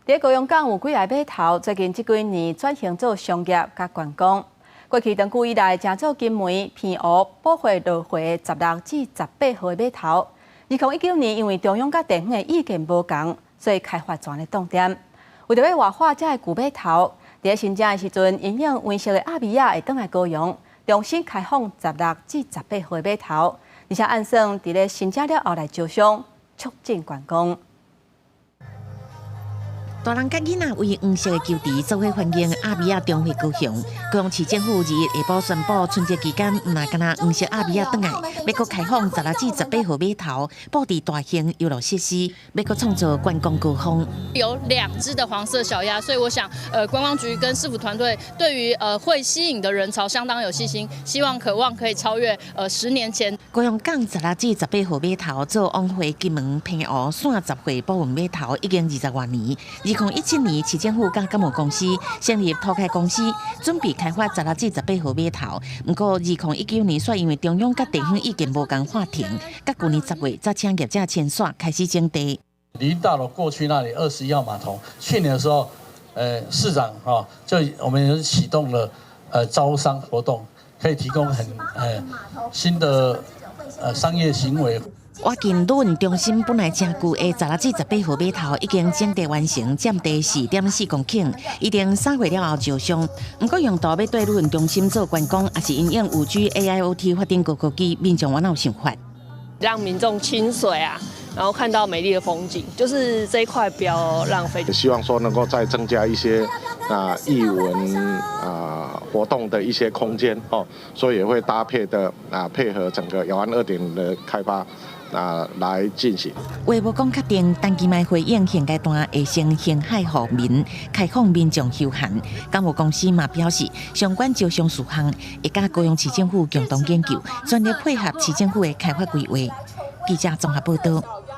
佇高雄港有幾个碼頭，最近這幾年轉型做商業佮觀光。過去長久以來，成做金門、澎湖保貨落貨16至18號的碼頭。2019年因為中央佮地方的意見無仝，所以開發就按呢凍定。為著欲活化這个舊碼頭，佇新政的時陣，因應溫室的鴨米仔會轉來高雄，重新開放16至18號的碼頭，而且按算佇咧新政了後來招商，促進觀光。大人佮囡仔圍黃色的球池做伙歡迎鴨米仔重回高雄。高雄市政府21下晡宣布，春節期間毋但干焦黃色鴨米仔轉來，欲閣開放16至18號碼頭，布置大型遊樂設施，欲閣創造觀光高峰。有兩隻的黃色小鴨，所以我想，觀光局跟市府團隊對於會吸引的人潮相當有信心，希望可望可以超越10年前。高雄港16至18號碼頭做往回金門、澎湖線集貨駁運碼頭已經20外年。2017年，市政府佮港務公司成立土開公司，準備開發16至18號碼頭。毋過，2019年煞因為中央佮地方意見無仝喊停，佮舊年10月才請業者簽線開始徵地。禮運大樓過去那裡21號碼頭，去年的時候，市長哈就我們啟動了招商活動，可以提供很新的商業行為。倚近旅運中心本來誠舊的16至18號碼頭已經徵地完成，佔地4.4公頃，預定3月了後招商。毋過用途欲對旅運中心做觀光，抑是因應5G、AIoT 發展高科技，民眾有哪有想法？讓民眾親水啊，然後看到美麗的風景，就是這一塊不要浪費。希望說能夠再增加一些啊藝文啊活動的一些空間哦，所以也會搭配的啊配合整個遙安2.0的開發。啊，來進行。話無講確定，陳其邁回應現階段會先興海護民，開放民眾休閒。港務公司嘛表示，相關招商事項會佮高雄市政府共同研究，全力配合市政府的開發規劃。記者綜合報道。